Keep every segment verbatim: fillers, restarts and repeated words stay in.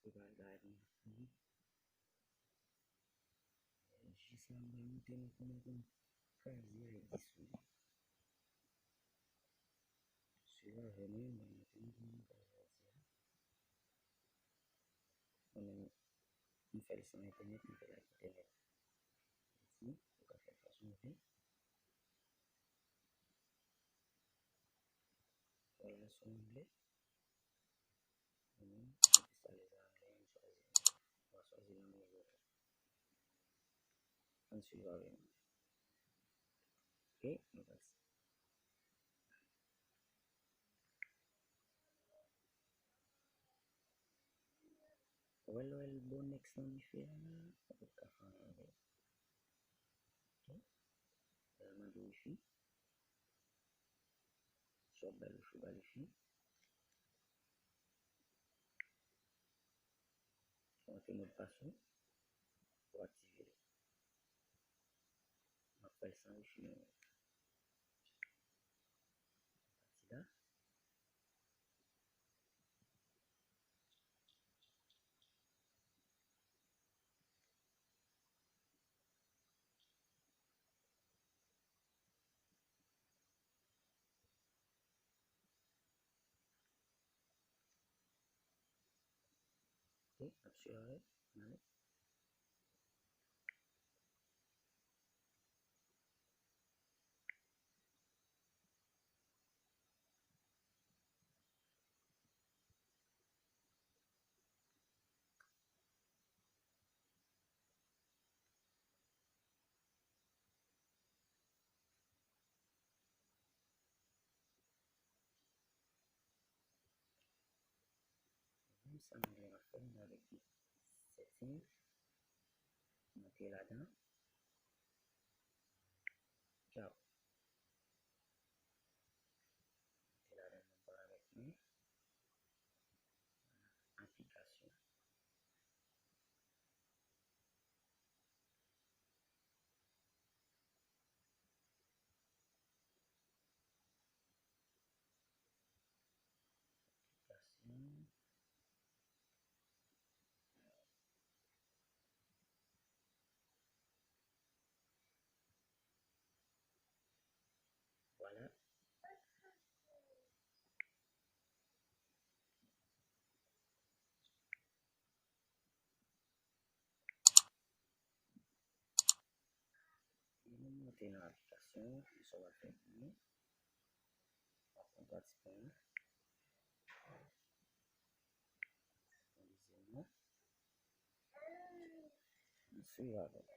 Prepare bagay pou nou fini. Jis la, m pral montre nou kòman pou n kraze a isi. Swiv avè mwen, m pral montre nou kòman pou n kraze a. Mwen menm, m fè l san entènèt, m fè l ak entènèt. Isi, ou ka fè fason w vle. Fè l sou anglè. Mwen menm, m enstale sa anglè, m chwazi, m va chwazi lang anglè. Ann swiv avè m. Ok, nou pati. Ou wè lè w wè l bon nèks nan dife a, ou pa ka fè anyen avè l. Ok? Lè l mande wifi, si w ap bay wifi, bay wifi. Ou antre modpas ou, ou aktive li. M ap fè l san wifi non. Pati la. Ok, n ap swiv avè l. N ale. Menm sa m gen afè m avèk setting. M antre ladan. Ciao. Antre ladan nan paramèt mwen. Aplikasyon. Aplikasyon. Vwala. Li nou monte nan aplikasyon, ki sa w ap fè pou nou. W ap pran pati pwen an. Pran dezyèm nan. N swiv avè l.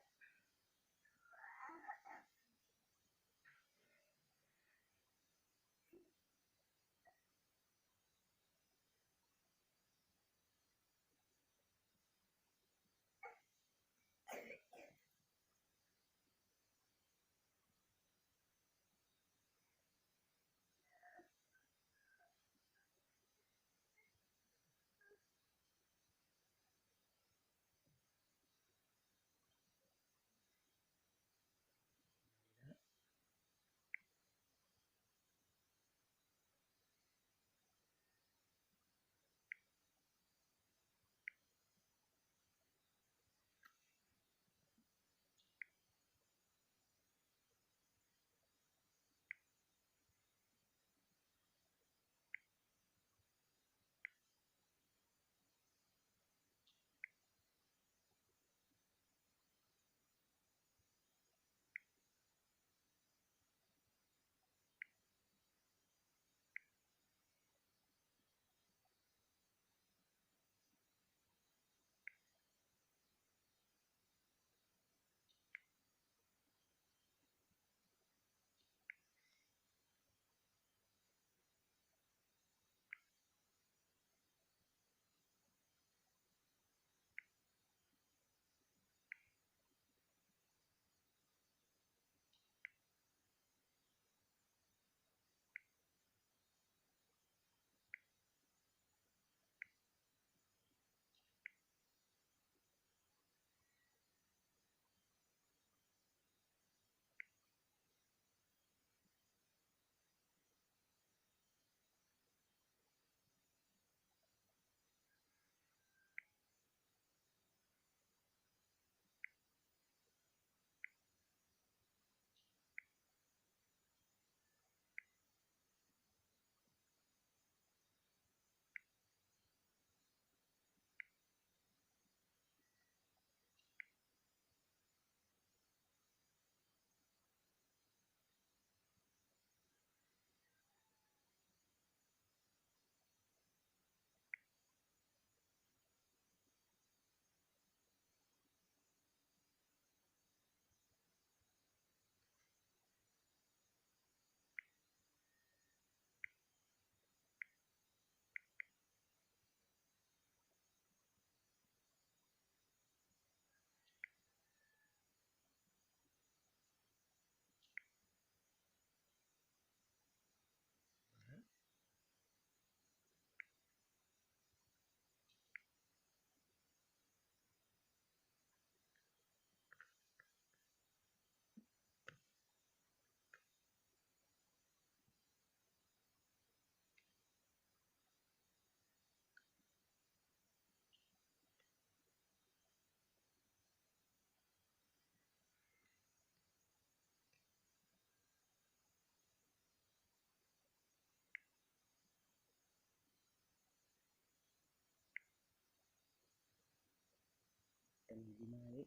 Lè nou demare,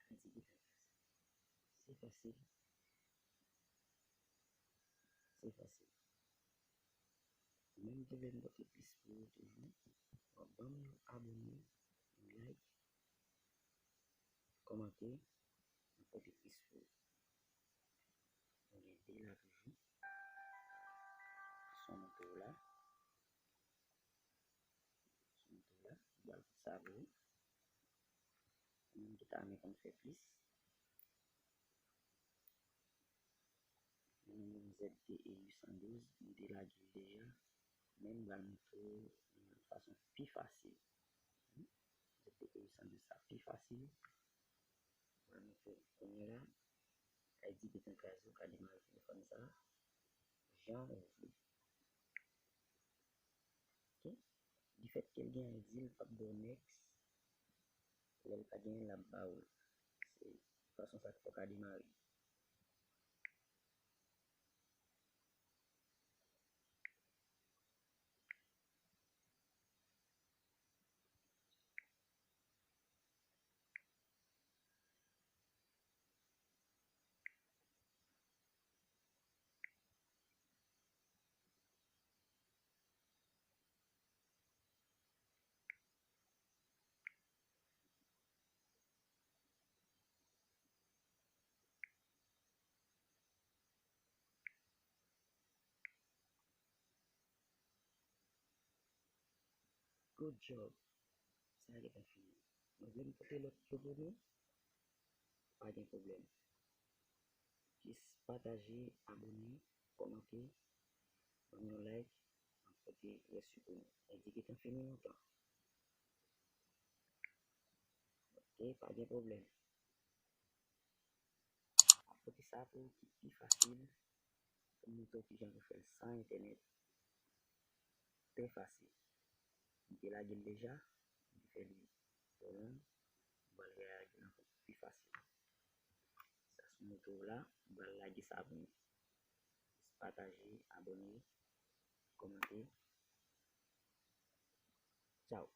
Ayiti gentan fè sa. Se fasil. Se fasil. Menm tou lè m pote plis pou ou toujou. Bon, ban m yon abòne, yon like, kòmante, m pote plis pou ou. Nou gen de la toujou. Son moto la. Son moto la. Bal sa pou ou. Menm ki ta renmen konn fè plis. Gen yon Z T E uit san douz, m te lage l deja. Men m pral montre w yon fason pi fasil. Z T E uit san douz sa pi fasil. M pral montre w kounye a la. Ayiti gentan kraze, w ka demare telefòn sa a jan ou vle. Ok? Difèt ke l gen an di l p ap ba w next, lè l pa genyen l ap ba w l. Se fason sa k fè w ka demare. Good job. Sa gentan fini. Nou vle m pote lòt yo pou nou? Pa gen pwoblèm. Jis pataje, abòne, kòmante, ban m yon like, m ap pote rès yo pou nou. Ayiti gentan fini lontan. Ok, pa gen pwoblèm. M ap pote sa pou ou ki pi fasil. Pou m montre w kijan pou fè l san entènèt. Trè fasil. M te lage l deja. M te fè li twò long. M pral relage l ankò pi fasil. Sa sou moto w la. M pral lage sa pou nou. Jis pataje, abòne, kòmante. Tchaw.